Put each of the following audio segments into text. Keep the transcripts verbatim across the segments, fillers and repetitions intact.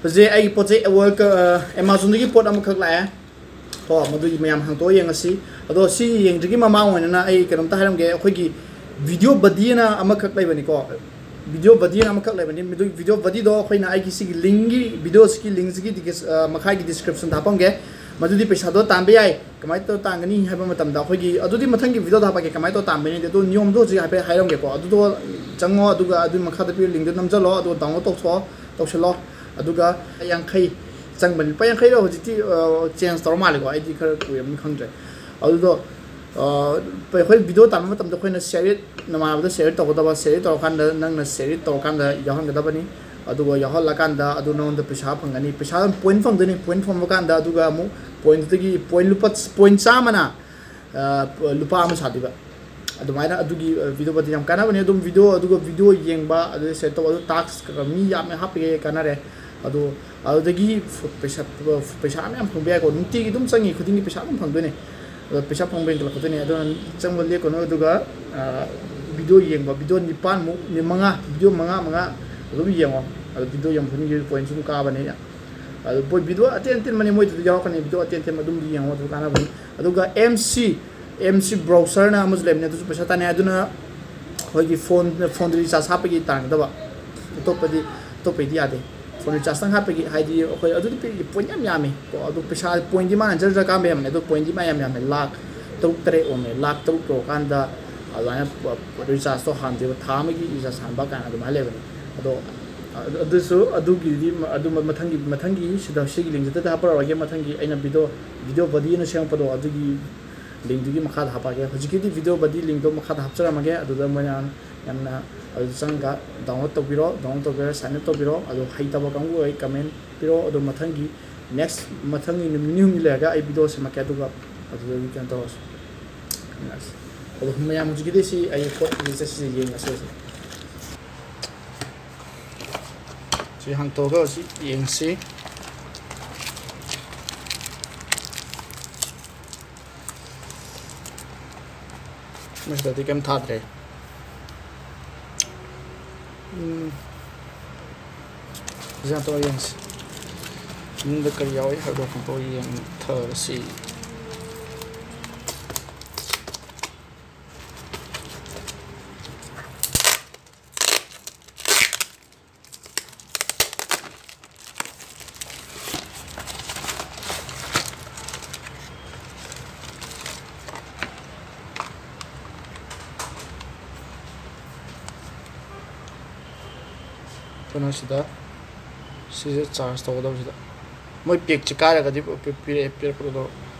ꯍꯧꯖꯤꯛ ꯑꯩꯒꯤ ꯄꯣꯠ ꯆꯩ ꯑꯦꯃꯥꯖꯣꯟꯗꯒꯤ ꯄꯣꯠ ꯑꯃꯈꯛ ꯂꯥꯛꯑꯦ꯫ ꯀꯣ, ꯃꯗꯨꯒꯤ ꯃꯌꯥꯝ ꯍꯥꯡꯇꯣꯛꯑ ꯌꯦꯡꯉꯁꯤ꯫ ꯑꯗꯣ ꯁꯤ ꯌꯦꯡꯗ꯭ꯔꯤꯉꯩ ꯃꯃꯥꯡ ꯑꯣꯏꯅ ꯑꯩ ꯀꯩꯅꯣꯝꯇ ꯍꯥꯏꯔꯝꯒꯦ꯫ ꯑꯩꯈꯣꯏꯒꯤ ꯚꯤꯗꯤꯑꯣ ꯕꯗꯤ ꯑꯅ ꯑꯃꯈꯛ ꯂꯩꯕꯅꯤꯀꯣ꯫ ꯚꯤꯗꯤꯑꯣ ꯕꯗꯤ ꯑꯅ ꯑꯃꯈꯛ ꯂꯩꯕꯅꯤ꯫ ꯃꯗꯨꯒꯤ ꯚꯤꯗꯤꯑꯣ ꯕꯗꯤꯗꯣ ꯑꯩꯈꯣꯏꯅ ꯑꯩꯒꯤ ꯁꯤꯒꯤ ꯂꯤꯡꯒꯤ, ꯚꯤꯗꯤꯑꯣꯁꯤꯒꯤ ꯂꯤꯡꯁꯤꯒꯤ ꯗꯤꯁ-, ꯑ, ꯃꯈꯥꯒꯤ ꯗꯤꯁꯀ꯭ꯔꯤꯞꯁꯟꯗ ꯍꯥꯞꯄꯝꯒꯦ꯫ ꯃꯗꯨꯗꯤ ꯄꯩꯁꯥꯗꯣ ꯇꯥꯟꯕ ꯌꯥꯏ꯫ ꯀꯃꯥꯏꯅ ꯇꯧꯔ ꯇꯥꯟꯒꯅꯤ ꯍꯥꯏꯕ ꯃꯇꯝꯗ ꯑꯩꯈꯣꯏꯒꯤ ꯑꯗꯨꯗꯤ ꯃꯊꯪꯒꯤ ꯚꯤꯗꯤꯑꯣꯗ ꯍꯥꯞꯄꯛꯀꯦ, ꯀꯃꯥꯏꯅ ꯇꯧꯔ ꯇꯥꯟꯕꯅꯤꯗꯤ꯫ ꯑꯗꯨ ꯅꯤꯌꯣꯝꯗꯣ ꯍꯧꯖꯤꯛ ꯍꯥꯏꯐꯦꯠ ꯍꯥꯏꯔꯝꯒꯦꯀꯣ꯫ ꯑꯗꯨꯗꯣ ꯆꯪꯉꯣ, ꯑꯗꯨꯒ ꯑꯗꯨꯒꯤ ꯃꯈꯥꯗ ꯄꯤꯕ ꯂꯤꯡꯗꯣ ꯅꯝꯖꯜꯂꯣ, ꯑꯗꯨꯒ ꯗꯥꯎꯟꯂꯣꯗ ꯇꯧꯊꯣꯛꯑꯣ, ꯇꯧꯁꯜꯂꯣ꯫ ꯑꯗꯨꯒ ꯌꯥꯡꯈꯩ ꯆꯪꯕꯅꯤ꯫ ꯂꯨꯄꯥ ꯌꯥꯡꯈꯩꯗꯣ ꯍꯧꯖꯤꯛꯇꯤ, ꯑ, ꯆꯦꯟꯖ ꯇꯧꯔ ꯃꯥꯜꯂꯦꯀꯣ, ꯑꯩꯗꯤ ꯈꯔ ꯀꯨꯏꯔꯕꯅꯤꯅ ꯈꯪꯗ꯭ꯔꯦ꯫ ꯑꯗꯨꯗꯣ, ꯑ, ꯑꯩꯈꯣꯏ ꯚꯤꯗꯤꯑꯣ ꯇꯥꯟꯕ ꯃꯇꯝꯗ ꯑꯩꯈꯣꯏꯅ ꯁꯤꯌꯔ ꯏꯠ, ꯅꯃꯥꯟꯅꯕꯗ ꯁꯤꯌꯔ ꯏꯠ ꯇꯧꯒꯗꯕ, ꯁꯤꯌꯔ ꯏꯠ ꯇꯧꯔꯀꯥꯟꯗ ꯅꯪꯅ ꯁꯤꯌꯔ ꯏꯠ ꯇꯧꯔꯀꯥꯟꯗ ꯌꯥꯎꯍꯟꯒꯗꯕꯅꯤ꯫ ꯑꯗꯨꯒ ꯌꯥꯎꯍꯜꯂꯀꯥꯟꯗ ꯑꯗꯨ ꯅꯉꯣꯟꯗ ꯄꯩꯁꯥ ꯐꯪꯒꯅꯤ꯫ ꯄꯩꯁꯥ ꯄꯣꯏꯟ ꯐꯪꯗꯣꯏꯅꯤ꯫ ꯄꯣꯏꯟ ꯐꯪꯕ ꯀꯥꯟꯗ ꯑꯗꯨꯒ ꯑꯃꯨꯛ ꯄꯣꯏꯟꯗꯨꯗꯒꯤ ꯄꯣꯏꯟ ꯂꯨꯄꯥ ꯄꯣꯏꯟ ꯆꯥꯝꯃꯅ, ꯑ, ꯂꯨꯄꯥ ꯑꯃ ꯁꯥꯗꯣꯏꯕ꯫ ꯑꯗꯨꯃꯥꯏꯅ ꯑꯗꯨꯒꯤ, ꯑ, ꯚꯤꯗꯤꯑꯣ ꯕꯗꯤ ꯌꯥꯝ ꯀꯥꯟꯅꯕꯅꯦ꯫ ꯑꯗꯨꯝ ꯚꯤꯗꯤꯑꯣ, ꯑꯗꯨꯒ ꯚꯤꯗꯤꯑꯣ ꯌꯦꯡꯕ, ꯑꯗꯨꯗ ꯁꯦꯠ ꯇꯧꯕ, ꯑꯗꯨ ꯇꯥꯛꯁ ꯈꯔ ꯈꯔ ꯃꯤ ꯌꯥꯝꯅ ꯍꯥꯞꯄꯤꯒꯦ, ꯀꯥꯟꯅꯔꯦ꯫ ꯑꯗꯣ ꯑꯗꯨꯗꯒꯤ ꯐ-, ꯄꯩꯁꯥ, ꯄꯩꯁꯥ ꯃꯌꯥꯝ ꯐꯪꯕ ꯌꯥꯏꯀꯣ꯫ ꯅꯨꯡꯇꯤꯒꯤ ꯑꯗꯨꯝ ꯆꯪꯉꯤ ꯈꯨꯗꯤꯡꯒꯤ ꯄꯩꯁꯥ ꯑꯗꯨꯝ ꯐꯪꯗꯣꯏꯅꯦ꯫ ꯑꯗꯣ ꯄꯩꯁꯥ ꯐꯪꯕ ꯍꯦꯟꯒꯠꯂꯛꯀꯗꯣꯏꯅꯦ꯫ ꯑꯗꯨꯅ ꯆꯪꯕ ꯂꯦꯞꯀꯅꯨ꯫ ꯑꯗꯨꯒ, ꯑ, ꯚꯤꯗꯤꯑꯣ ꯌꯦꯡꯕ, ꯚꯤꯗꯤꯑꯣ ꯅꯤꯄꯥꯟꯃꯨꯛ, ꯃꯤ ꯃꯉꯥ, ꯚꯤꯗꯤꯑꯣ ꯃꯉꯥ, ꯃꯉꯥ ꯑꯗꯨꯝ ꯌꯦꯡꯉꯣ꯫ ꯑꯗꯣ ꯚꯤꯗꯤꯑꯣ ꯌꯦꯡꯕ ꯈꯨꯗꯤꯡꯒꯤ ꯄꯣꯏꯟ ꯁꯨꯝ ꯀꯥꯕꯅꯦ꯫ ꯑꯗꯣ ꯚꯤꯗꯤꯑꯣ ꯑꯇꯦꯟ ꯑꯇꯦꯟꯕꯅꯦ ꯃꯣꯏꯗꯨꯗ ꯌꯥꯎꯔꯛꯀꯅꯤ꯫ ꯚꯤꯗꯤꯑꯣ ꯑꯇꯦꯟ ꯑꯇꯦꯟꯕ ꯑꯗꯨꯝ ꯌꯦꯡꯉꯣ, ꯑꯗꯨ ꯀꯥꯟꯅꯕꯅꯤ꯫ ꯑꯗꯨꯒ ꯑꯦꯝ ꯁꯤ, ꯑꯦꯝ ꯁꯤ ꯕ꯭ꯔꯥꯎꯖꯔꯅ ꯑꯃꯁꯨ ꯂꯩꯕꯅꯦ, ꯑꯗꯨꯁꯨ ꯄꯩꯁꯥ ꯇꯥꯟꯅꯩ꯫ ꯑꯗꯨꯅ ꯑꯩꯈꯣꯏꯒꯤ ꯐꯣꯟ, ꯐꯣꯟꯗ ꯔꯤꯆꯥꯔꯖ ꯍꯥꯞꯄꯒꯤ ꯇꯥꯟꯒꯗꯕ꯫ ꯑꯇꯣꯞꯄꯗꯤ, ꯑꯇꯣꯞꯄꯩꯗꯤ ꯌꯥꯗꯦ꯫ ꯐꯣꯟ ꯔꯤꯆꯥꯔꯖꯇꯪ ꯍꯥꯞꯄꯒꯤ, ꯍꯥꯏꯗꯤ ꯑꯩꯈꯣꯏ ꯑꯗꯨꯗꯤ ꯄꯤ-, ꯄꯣꯏꯟ ꯌꯥꯝ ꯌꯥꯝꯃꯤ ꯀꯣ꯫ ꯑꯗꯨ ꯄꯩꯁꯥ, ꯄꯣꯏꯟꯗꯤ ꯃꯥꯅ ꯖꯔ ꯖꯔ ꯀꯥꯟꯕ ꯌꯥꯝꯕꯅꯦ, ꯑꯗꯣ ꯄꯣꯏꯟꯗꯤ ꯃꯥ ꯌꯥꯝ ꯌꯥꯝꯃꯦ, ꯂꯥꯛ ꯇꯔꯨꯛ ꯇꯔꯦꯠ ꯑꯣꯏꯔꯝꯃꯦ꯫ ꯂꯥꯛ ꯇꯔꯨꯛ ꯌꯧꯔꯀꯥꯟꯗ ꯑꯗꯨꯃꯥꯏꯅ ꯄ-, ꯔꯤꯆꯥꯔꯖꯇꯣ ꯍꯥꯟꯗꯦꯕ, ꯊꯥ ꯑꯃꯒꯤ ꯔꯤꯆꯥꯔꯖ ꯍꯥꯟꯕ ꯀꯥꯏꯅ ꯑꯗꯨꯃꯥꯏꯅ ꯂꯩꯕꯅꯦ꯫ ꯑꯗꯣ ꯑꯗꯨ-, ꯑꯗꯨꯁꯨ, ꯑꯗꯨꯒꯤꯗꯤ ꯃ-, ꯑꯗꯨ ꯃ-, ꯃꯊꯪꯒꯤ, ꯃꯊꯪꯒꯤ ꯁꯤꯗ, ꯁꯤꯒꯤ ꯂꯤꯡꯁꯤꯗ ꯍꯥꯞꯄꯛꯑꯔꯣꯏꯒꯦ꯫ ꯃꯊꯪꯒꯤ ꯑꯩꯅ ꯚꯤꯗꯤꯑꯣ, ꯚꯤꯗꯤꯑꯣ ꯕꯗꯤ ꯑꯅ ꯁꯦꯝꯃꯛꯄꯗꯣ, ꯑꯗꯨꯒꯤ ꯂꯤꯡꯗꯨꯒꯤ ꯃꯈꯥꯗ ꯍꯥꯞꯄꯛꯑꯒꯦ꯫ ꯍꯧꯖꯤꯛꯀꯤꯗꯤ ꯚꯤꯗꯤꯑꯣ ꯕꯗꯤ ꯂꯤꯡꯗꯣ ꯃꯈꯥꯗ ꯍꯥꯞꯆꯔꯝꯃꯒꯦ꯫ ꯑꯗꯨꯗ ꯃꯣꯏꯅ ꯌꯥꯝꯅ ꯑꯗꯨ ꯆꯪꯉꯒ ꯗꯥꯎꯟꯂꯣꯗ ꯇꯧꯕꯤꯔꯣ, ꯗꯥꯎꯟꯂꯣꯗ ꯇꯧꯕꯤꯔꯒ ꯁꯥꯏꯟ ꯑꯞ ꯇꯧꯕꯤꯔꯣ꯫ ꯑꯗꯣ ꯍꯩꯇꯕ ꯀꯥꯡꯕꯨ ꯑꯩ ꯀꯃꯦꯟ ꯄꯤꯔꯣ꯫ ꯑꯗꯣ ꯃꯊꯪꯒꯤ, ꯅꯦꯛꯁ, ꯃꯊꯪꯒꯤ ꯅꯨꯃꯤꯠ ꯅꯤꯅꯤ ꯍꯨꯝꯅꯤ ꯂꯩꯔꯒ ꯑꯩ ꯚꯤꯗꯤꯑꯣ ꯁꯦꯝꯃꯛꯀꯦ, ꯑꯗꯨꯒ ꯑꯗꯨꯗꯒꯤ ꯀꯩꯅꯣ ꯇꯧꯔꯁꯤ꯫ ꯑꯗꯣ ꯃꯌꯥꯝ ꯍꯧꯖꯤꯛꯀꯤꯗꯤ ꯁꯤ ꯑꯩ ꯄꯣꯠ ꯂꯤꯁ ꯑꯁꯤꯁꯦ ꯌꯦꯡꯉꯁꯦ ꯍꯧꯖꯤꯛ꯫ ꯁꯤ ꯍꯥꯡꯇꯣꯛꯑꯒ ꯍꯧꯖꯤꯛ ꯌꯦꯡꯉꯁꯤ꯫ ꯃꯁꯤꯗꯗꯤ ꯀꯩꯝ ꯊꯥꯗ꯭ꯔꯦ꯫ ꯎꯝ꯫ ꯁꯤ ꯍꯥꯡꯇꯣꯛꯑ ꯌꯦꯡꯉꯁꯤ꯫ ꯃꯅꯨꯡꯗ ꯀꯔꯤ ꯌꯥꯎꯏ ꯍꯥꯏꯕꯗꯣ ꯈꯪꯗꯣꯛ ꯌꯦꯡꯊꯔꯁꯤ꯫ ꯀꯩꯅꯣꯁꯤꯗ, ꯁꯤꯁꯦ ꯆꯥꯔꯖ ꯇꯧꯒꯗꯕꯁꯤꯗ ꯃꯣꯏ ꯄꯦꯛꯁꯦ ꯀꯥꯏꯔꯒꯗꯤ ꯄꯤ-, ꯄꯤꯔꯛꯑꯦ, ꯄꯤꯔꯛꯄꯗꯣ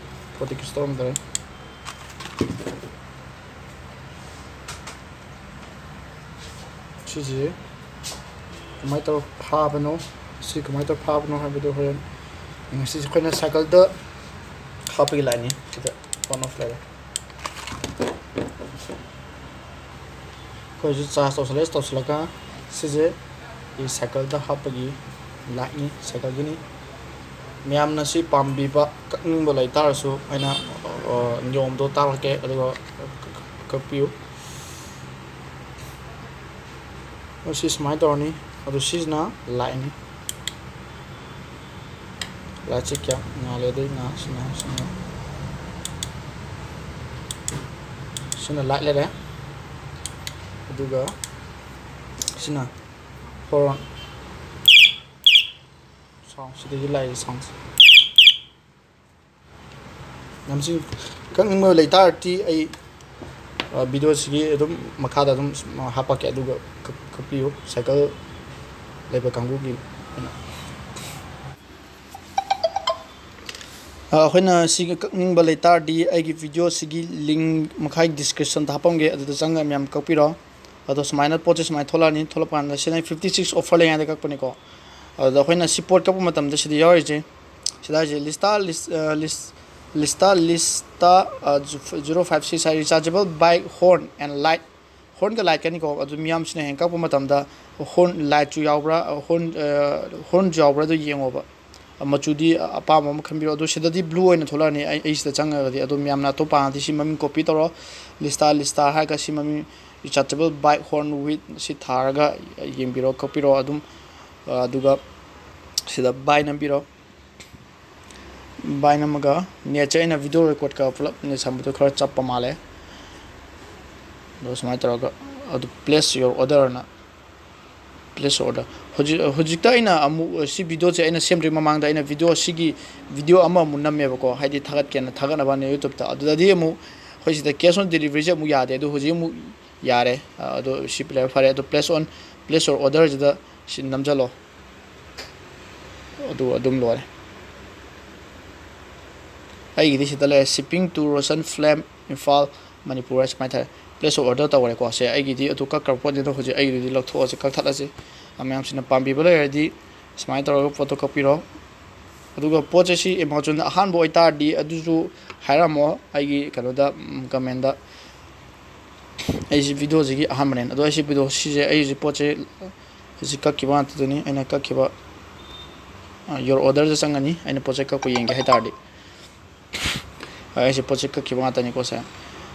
ꯄꯣꯠꯇꯤ ꯀꯩꯁꯨ ꯇꯧꯔꯝꯗꯔꯦ꯫ ꯁꯤꯁꯦ ꯀꯃꯥꯏꯅ ꯇꯧꯔ ꯐꯥꯕꯅꯣ, ꯁꯤ ꯀꯃꯥꯏꯅ ꯇꯧꯔ ꯐꯥꯕꯅꯣ ꯍꯥꯏꯕꯗꯣ ꯍꯣꯔꯦꯟ ꯌꯦꯡꯉꯁꯤ꯫ ꯑꯩꯈꯣꯏꯅ ꯁꯥꯏꯀꯜꯗ ꯍꯥꯞꯄꯒꯤ ꯂꯥꯏꯟꯅꯤ꯫ ꯁꯤꯗ on off ꯂꯩꯔꯦ꯫ ꯑꯩꯈꯣꯏꯁꯨ ꯆꯥꯔꯖ ꯇꯧꯁꯜꯂꯦ꯫ ꯇꯧꯁꯜꯂꯒ ꯁꯤꯁꯦ ꯑꯩ ꯁꯥꯏꯀꯜꯗ ꯍꯥꯞꯄꯒꯤ ꯂꯥꯏꯠꯅꯤ, ꯁꯥꯏꯀꯜꯒꯤꯅꯤ꯫ ꯃꯌꯥꯝꯅ ꯁꯤ ꯄꯥꯝꯕꯤꯕ, ꯀꯛꯅꯤꯡꯕ ꯂꯩꯇꯥꯔꯁꯨ ꯑꯩꯅ, ꯑ, ꯅꯤꯌꯣꯝꯗꯣ ꯇꯥꯛꯂꯛꯀꯦ, ꯑꯗꯨꯒ ꯀꯛꯄꯤꯌꯨ꯫ ꯃꯁꯤ ꯁꯨꯃꯥꯏꯅ ꯇꯧꯔꯅꯤ꯫ ꯑꯗꯨ ꯁꯤꯁꯤꯅ ꯂꯥꯏꯠꯅꯤ꯫ ꯂꯥꯏꯠꯁꯦ ꯀꯌꯥ ꯉꯥꯜꯂꯦ? ꯑꯗꯨ ꯉꯥ-, ꯁꯤꯅ, ꯁꯤꯅ, ꯁꯤꯅ ꯂꯥꯏꯠ ꯂꯩꯔꯦ꯫ ꯑꯗꯨꯒ ꯁꯤꯅ ꯍꯣꯔꯟ꯫ ꯁꯥꯎꯟ ꯁꯤꯗꯒꯤ ꯂꯥꯛꯏ ꯁꯥꯎꯟꯁꯦ꯫ ꯌꯥꯝꯁꯤ ꯀꯛꯅꯤꯡꯕ ꯂꯩꯇꯥꯔꯗꯤ ꯑꯩ, ꯑ, ꯚꯤꯗꯤꯑꯣꯁꯤꯒꯤ ꯑꯗꯨꯝ ꯃꯈꯥꯗ ꯑꯗꯨꯝ ꯍꯥꯞꯄꯛꯀꯦ, ꯑꯗꯨꯒ ꯀꯛ-, ꯀꯛꯄꯤꯌꯨ꯫ ꯁꯥꯏꯀꯜ ꯂꯩꯕ ꯀꯥꯡꯕꯨꯒꯤ ꯑꯣꯏꯅ꯫ ꯑ, ꯑꯩꯈꯣꯏꯅ ꯁꯤꯒ ꯀꯛꯅꯤꯡꯕ ꯂꯩꯇꯥꯔꯗꯤ ꯑꯩꯒꯤ ꯚꯤꯗꯤꯑꯣꯁꯤꯒꯤ ꯂꯤꯡ ꯃꯈꯥꯒꯤ ꯗꯤꯁꯀ꯭ꯔꯤꯞꯁꯟꯗ ꯍꯥꯞꯄꯝꯒꯦ, ꯑꯗꯨꯗ ꯆꯪꯉꯒ ꯃꯌꯥꯝ ꯀꯛꯄꯤꯔꯣ꯫ ꯑꯗꯣ ꯁꯨꯃꯥꯏꯅ ꯄꯣꯠꯁꯦ ꯁꯨꯃꯥꯏꯅ ꯊꯣꯛꯂꯛꯑꯅꯤ꯫ ꯊꯣꯛꯂꯛꯄ ꯀꯥꯟꯗ ꯁꯤꯅ fifty six offer ꯂꯩꯉꯩꯗ ꯀꯛꯄꯅꯤꯀꯣ꯫ ꯑꯗꯨꯗ ꯑꯩꯈꯣꯏꯅ ꯁꯤ ꯄꯣꯠ ꯀꯛꯄ ꯃꯇꯝꯗ ꯁꯤꯗ ꯌꯥꯎꯔꯤꯁꯦ, ꯁꯤꯗ ꯍꯥꯏꯁꯦ ꯂꯤꯁꯇꯥ, ꯂꯤꯁ-, ꯑ, ꯂꯤꯁ-, ꯂꯤꯁꯇꯥ, ꯂꯤꯁꯇꯥ, ꯑ, ꯖꯨ-, zero five six ꯍꯥꯏ, rechargeable bike horn and light꯫ ꯍꯣꯔꯟꯒ ꯂꯥꯏꯠꯀꯅꯤꯀꯣ꯫ ꯑꯗꯨ ꯃꯤꯌꯥꯝꯁꯤꯅ ꯍꯌꯦꯡ ꯀꯛꯄ ꯃꯇꯝꯗ ꯍꯣꯔꯟ ꯂꯥꯏꯠꯁꯨ ꯌꯥꯎꯕ꯭ꯔꯥ, ꯍꯣꯔꯟ, ꯑ, ꯍꯣꯔꯟꯁꯨ ꯌꯥꯎꯕ꯭ꯔꯥ ꯑꯗꯨ ꯌꯦꯡꯉꯣꯕ꯫ ꯃꯆꯨꯗꯤ ꯑꯄꯥꯝꯕ ꯑꯃ ꯈꯟꯕꯤꯔꯣ꯫ ꯑꯗꯣ ꯁꯤꯗꯗꯤ ꯕ꯭ꯂꯨ ꯑꯣꯏꯅ ꯊꯣꯛꯂꯛꯑꯅꯤ ꯑꯩ, ꯑꯩ ꯁꯤꯗ ꯆꯪꯉꯒꯗꯤ꯫ ꯑꯗꯣ ꯃꯌꯥꯝꯅ ꯑꯇꯣꯞꯄ ꯍꯥꯟꯅꯗꯤ ꯁꯤ ꯃꯃꯤꯡ ꯀꯣꯄꯤ ꯇꯧꯔꯣ꯫ ꯂꯤꯁꯇꯥ, ꯂꯤꯁꯇꯥ ꯍꯥꯏꯔꯒ ꯁꯤ ꯃꯃꯤꯡ rechargeable bike horn with ꯁꯤ ꯊꯥꯔꯒ ꯌꯦꯡꯕꯤꯔꯣ, ꯀꯛꯄꯤꯔꯣ ꯑꯗꯨꯝ꯫ ꯑꯗꯨꯒ ꯁꯤꯗ ꯕꯥꯏ ꯅꯝꯕꯤꯔꯣ꯫ ꯕꯥꯏꯟ ꯑꯃꯒ ꯅꯦꯠꯁꯦ ꯑꯩꯅ ꯚꯤꯗꯤꯑꯣ ꯔꯦꯀꯣꯔꯠꯀ ꯄꯨꯂꯞ ꯅꯦꯠ ꯁꯝꯕꯗꯣ ꯈꯔ ꯆꯞꯄ ꯃꯥꯜꯂꯦ꯫ ꯑꯗꯣ ꯁꯨꯃꯥꯏꯅ ꯇꯧꯔꯒ ꯑꯗꯨ place your order ꯅ, place your order꯫ ꯍꯧꯖꯤꯛ, ꯍꯧꯖꯤꯛꯇ ꯑꯩꯅ ꯑꯃꯨꯛ ꯁꯤ ꯚꯤꯗꯤꯑꯣꯁꯦ ꯑꯩꯅ ꯁꯦꯝꯗ꯭ꯔꯤ ꯃꯃꯥꯡꯗ ꯑꯩꯅ ꯚꯤꯗꯤꯑꯣ ꯁꯤꯒꯤ ꯚꯤꯗꯤꯑꯣ ꯑꯃꯃꯨꯛ ꯅꯝꯃꯦꯕꯀꯣ, ꯍꯥꯏꯗꯤ ꯊꯥꯒꯠꯀꯦꯅ, ꯊꯥꯒꯠꯅꯕꯅ YouTubeꯇ꯫ ꯑꯗꯨꯗꯗꯤ ꯑꯃꯨꯛ ꯑꯩꯈꯣꯏ ꯁꯤꯗ cash on deliveryꯁꯦ ꯑꯃꯨꯛ ꯌꯥꯗꯦ, ꯑꯗꯨ ꯍꯧꯖꯤꯛ ꯑꯃꯨꯛ ꯌꯥꯔꯦ꯫ ꯑ, ꯑꯗꯨ ꯁꯤ ꯂꯩꯕ ꯐꯔꯦ꯫ ꯑꯗꯨ place on, place your order ꯁꯤꯗ ꯁꯤ ꯅꯝꯁꯤꯜꯂꯣ꯫ ꯑꯗꯨ ꯑꯗꯨꯝ ꯂꯣꯏꯔꯦ꯫ ꯑꯩꯒꯤꯗꯤ ꯁꯤꯗ ꯂꯩꯔꯦ, "Shipping to Roshan Film, Imphal, Manipur" ꯍꯥꯏ ꯁꯨꯃꯥꯏꯅ ꯊꯥꯔꯦ꯫ Place of order ꯇꯧꯔꯦꯀꯣ꯫ ꯁꯦ ꯑꯩꯒꯤꯗꯤ ꯑꯗꯨ ꯀꯛꯈ꯭ꯔꯕ ꯄꯣꯠꯅꯤꯅ ꯍꯧꯖꯤꯛ ꯑꯩꯒꯤꯗꯨꯗꯤ ꯂꯧꯊꯣꯛꯑꯁꯤ, ꯀꯛꯊꯠꯂꯁꯤ꯫ ꯑ, ꯃꯌꯥꯝꯁꯤꯅ ꯄꯥꯝꯕꯤꯕ ꯂꯩꯔꯗꯤ ꯁꯨꯃꯥꯏꯅ ꯇꯧꯔꯒ ꯄꯣꯠꯇꯣ ꯀꯛꯄꯤꯔꯣ꯫ ꯑꯗꯨꯒ ꯄꯣꯠꯁꯦ ꯁꯤ Amazon ꯑꯍꯥꯟꯕ ꯑꯣꯏꯇꯥꯔꯗꯤ ꯑꯗꯨꯁꯨ ꯍꯥꯏꯔꯝꯃꯣ ꯑꯩꯒꯤ ꯀꯩꯅꯣꯗ, ꯎꯝ, commentꯗ꯫ ꯑꯩꯁꯤ ꯚꯤꯗꯤꯑꯣꯁꯤꯒꯤ ꯑꯍꯥꯟꯕꯅꯦ꯫ ꯑꯗꯣ ꯑꯩꯁꯤ ꯚꯤꯗꯤꯑꯣ ꯁꯤꯁꯦ, ꯑꯩꯁꯤ ꯄꯣꯠꯁꯦ ꯍꯧꯖꯤꯛ ꯀꯛꯈꯤꯕ ꯉꯥꯛꯇꯗꯨꯅꯤ꯫ ꯑꯩꯅ ꯀꯛꯈꯤꯕ, ꯑ, your orderꯗ ꯆꯪꯒꯅꯤ꯫ ꯑꯩꯅ ꯄꯣꯠꯁꯦ ꯀꯛꯄ ꯌꯦꯡꯒꯦ ꯍꯥꯏꯇꯥꯔꯗꯤ꯫ ꯑ, ꯑꯩꯁꯦ ꯄꯣꯠꯁꯦ ꯀꯛꯈꯤꯕ ꯉꯥꯛꯇꯅꯤꯀꯣ ꯁꯦ꯫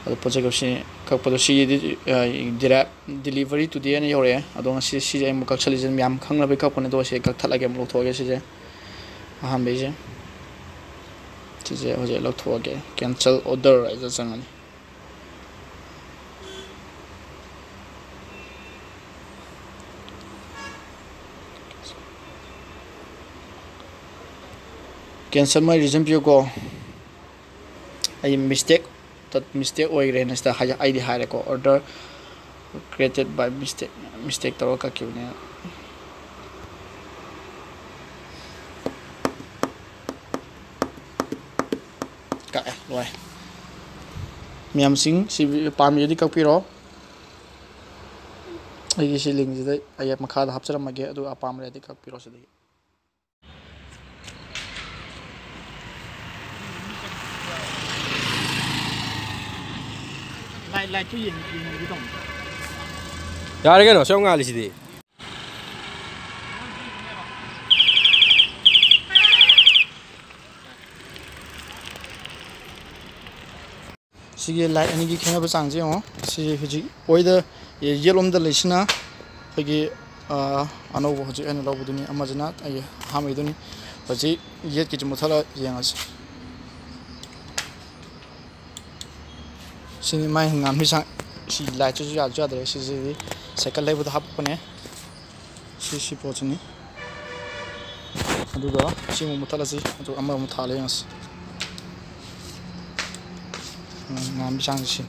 ꯑꯗꯣ ꯄꯣꯠꯁꯦ ꯀꯛꯁꯤ-, ꯀꯛꯄꯗꯣ ꯁꯤꯗꯤ, ꯑ, direct delivery today ꯍꯥꯏꯅ ꯌꯧꯔꯛꯑꯦ꯫ ꯑꯗꯣ ꯉꯁꯤ ꯁꯤꯁꯦ ꯑꯩ ꯑꯃꯨꯛ ꯀꯛꯁꯜꯂꯤꯁꯦ ꯃꯌꯥꯝ ꯈꯪꯅꯕꯒꯤ ꯀꯛꯄꯅꯦ꯫ ꯑꯗꯣ ꯁꯤ ꯀꯛꯊꯠꯂꯒꯦ, ꯑꯃꯨꯛ ꯂꯧꯊꯣꯛꯑꯒꯦ ꯁꯤꯁꯦ꯫ ꯑꯍꯥꯟꯕꯩꯁꯦ꯫ ꯁꯤꯁꯦ ꯍꯧꯖꯤꯛ ꯂꯧꯊꯣꯛꯑꯒꯦ꯫ Cancel order ꯍꯥꯏꯗ ꯆꯪꯉꯅꯤ꯫ Cancel my reason ꯄꯤꯌꯨꯀꯣ꯫ ꯑꯩ mistake, ꯇꯠ-, mistake ꯑꯣꯏꯈ꯭ꯔꯦꯅ ꯁꯤꯗ ꯍꯥꯏ-, ꯑꯩꯗꯤ ꯍꯥꯏꯔꯦꯀꯣ꯫ Order created by mistake, mistake ꯇꯧꯔꯒ ꯀꯛꯈꯤꯕꯅꯦ꯫ ꯀꯛꯑꯦ, ꯂꯣꯏꯔꯦ꯫ ꯃꯌꯥꯝꯁꯤꯡ ꯁꯤ ꯄꯥꯝꯕꯤꯔꯗꯤ ꯀꯛꯄꯤꯔꯣ꯫ ꯑꯩꯒꯤ ꯁꯤ linkꯁꯤꯗ ꯑꯩ ꯃꯈꯥꯗ ꯍꯥꯞꯆꯔꯝꯃꯒꯦ, ꯑꯗꯨꯒ ꯑꯄꯥꯝꯕ ꯂꯩꯔꯗꯤ ꯀꯛꯄꯤꯔꯣ ꯁꯤꯗꯒꯤ꯫ ꯂꯥꯏꯠ, ꯂꯥꯏꯠꯇꯨ ꯌꯦꯡ-, ꯌꯦꯡꯉꯨꯒꯦ ꯇꯧꯅꯤ꯫ ꯌꯥꯔꯦ ꯀꯩꯅꯣ, ꯑꯁꯨꯛ ꯌꯥꯝ ꯉꯥꯜꯂꯤꯁꯤꯗꯤ꯫ ꯁꯤꯒꯤ ꯂꯥꯏꯠ ꯑꯅꯤꯒꯤ ꯈꯦꯠꯅꯕ ꯆꯥꯡꯁꯦ ꯌꯦꯡꯉꯣ꯫ ꯁꯤ ꯍꯧꯖꯤꯛ ꯑꯣꯏꯗ ꯌꯦꯠꯂꯣꯝꯗ ꯂꯩꯁꯤꯅ ꯑꯩꯈꯣꯏꯒꯤ, ꯑ, ꯑꯅꯧꯕ ꯍꯧꯖꯤꯛ ꯑꯩꯅ ꯂꯧꯕꯗꯨꯅꯤ, ꯑꯃꯁꯤꯅ ꯑꯩꯒꯤ ꯑꯍꯥꯟꯕꯩꯗꯨꯅꯤ꯫ ꯍꯧꯖꯤꯛ ꯌꯦꯠꯀꯤꯁꯤ ꯃꯨꯠꯊꯠꯂ ꯌꯦꯡꯉꯁꯤ꯫ ꯁꯤꯅꯤ ꯃꯥꯏ ꯍꯪꯒꯥꯝ ꯃꯤꯁꯥꯡ꯫ ꯁꯤ ꯂꯥꯏꯠꯁꯤꯁꯨ ꯌꯥꯁꯨ ꯌꯥꯗ꯭ꯔꯦ꯫ ꯁꯤꯁꯤꯗꯤ ꯁꯥꯏꯀꯜ ꯂꯩꯕꯗ ꯍꯥꯞꯄꯛꯄꯅꯦ꯫ ꯁꯤ, ꯁꯤ ꯄꯣꯠꯁꯤꯅꯤ꯫ ꯑꯗꯨꯒ ꯁꯤ ꯑꯃꯨꯛ ꯃꯨꯠꯊꯠꯂꯁꯤ꯫ ꯑꯗꯨꯒ ꯑꯃꯃꯨꯛ ꯊꯥꯜꯂ ꯌꯦꯡꯉꯁꯤ꯫ ꯎꯝ, ꯍꯪꯒꯥꯝ ꯃꯤꯁꯥꯡꯁꯤ ꯁꯤ꯫